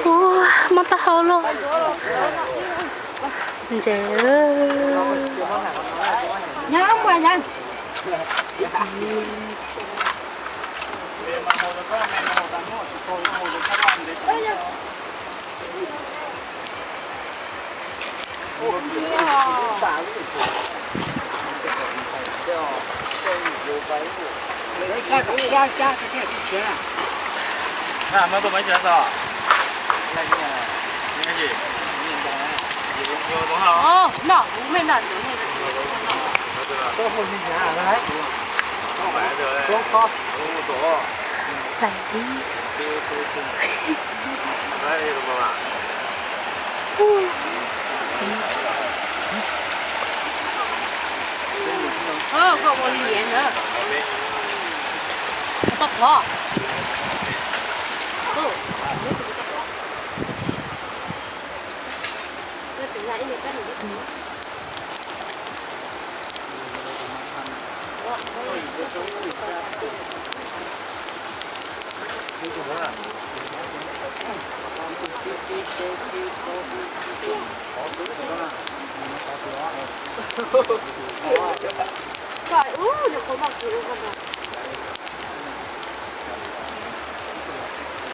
Ua, mob taub hau los. Ntses. Koj ua li niam na. Tau qhov. Koj ub, nws qhuav muaj kiag ua koj ntag.